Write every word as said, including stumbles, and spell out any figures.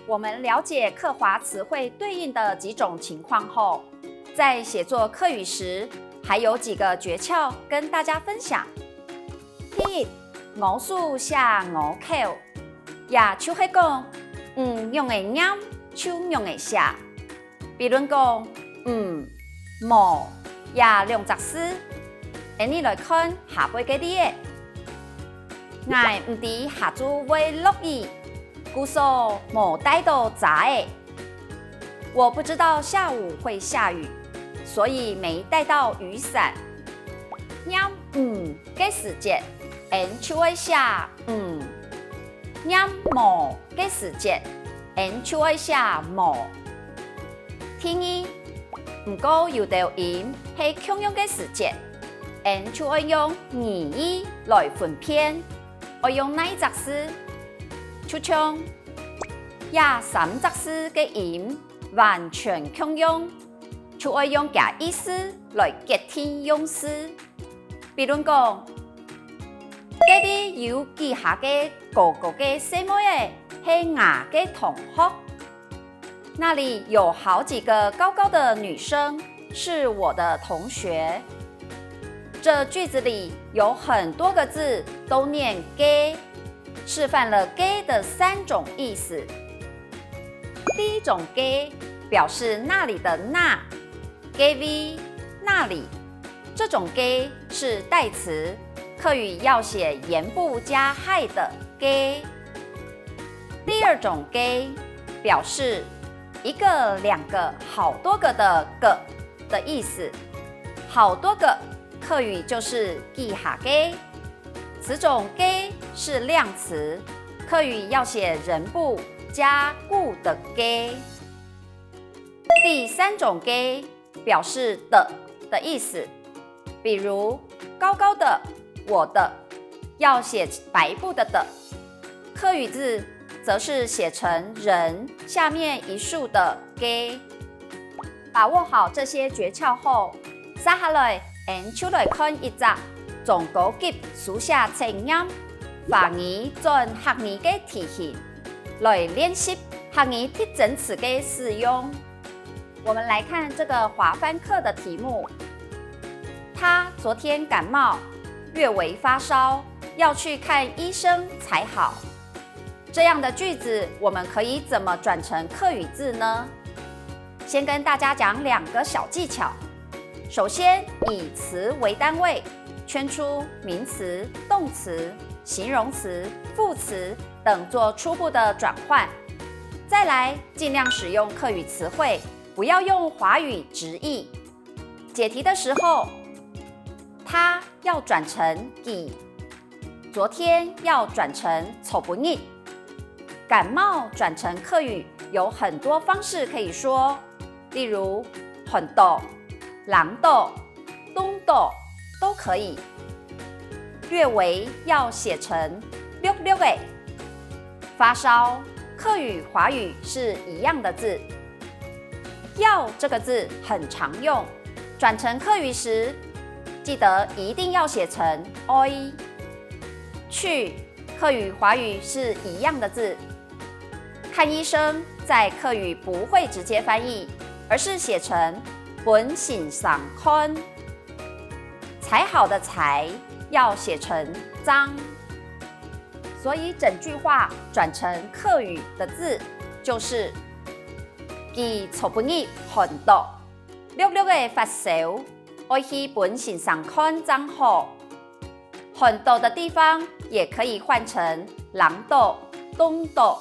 我們了解客華詞彙對應的幾種情況後，在寫作客語時，還有幾個訣竅跟大家分享。第一，我書寫我口，也就係講，你仰仔唸就仰仔寫。比論講，嗯、無這兩隻字。𠊎俚來看下背个例仔。𠊎毋知下晝會落雨， 故所無帶著遮仔。我不知道下午會下雨，所以沒帶到雨傘。唸「嗯」个時節，𠊎就愛寫「嗯」；唸「無」个時節，𠊎就愛寫「無」。第二，毋過有兜音係共樣个時節，𠊎就愛用語義來分辨，愛用哪一隻字。 就像這三隻字个音完全共樣，就愛用厥意思來決定用字。比論講，該位有幾下个高高个細妹仔係𠊎个同學。那裡有好幾個高高的女生是我的同學。這句子裡有很多個字都念該， 示範了該的三種意思。第一種該表示那裡的那，該位、那裡。這種該是代詞，客語要寫言部加害的該。第二種該表示一個、兩個、好多個的個的意思，好多個 客語就是幾下个。此種个是量詞，客語要寫人部加个的个。第三種个表示的的意思，比如高高的、我的，要寫白布的的。客語字則是寫成人下面一豎的个。把握好這些訣竅後，接下來，𠊎就來看一隻中高級書寫測驗，華語轉客語个題型，來練習客語特徵詞个使用。我們來看這個華翻課的題目。他昨天感冒，略微發燒，要去看醫生才好。這樣的句子，我們可以怎麼轉成客語字呢？先跟大家講兩個小技巧。首先，以詞為單位，圈出名詞、動詞、形容詞、副詞等做初步的轉換。再來，盡量使用客語詞彙，不要用華語直譯。解題的時候，他要轉成佢，昨天要轉成昨晡日。感冒轉成客語有很多方式可以說，例如寒著、冷著、凍著都可以。略微要寫成略略仔。發燒，客語、華語是一樣的字。要這個字很常用，轉成客語時，記得一定要寫成愛。去，客語、華語是一樣的字。看醫生在客語不會直接翻譯，而是寫成分先生看。才好的才要寫成正。所以整句話轉成客語的字就是：佢昨晡日寒著，略略仔發燒，愛去分先生看正好。寒著的地方也可以換成冷著、凍著、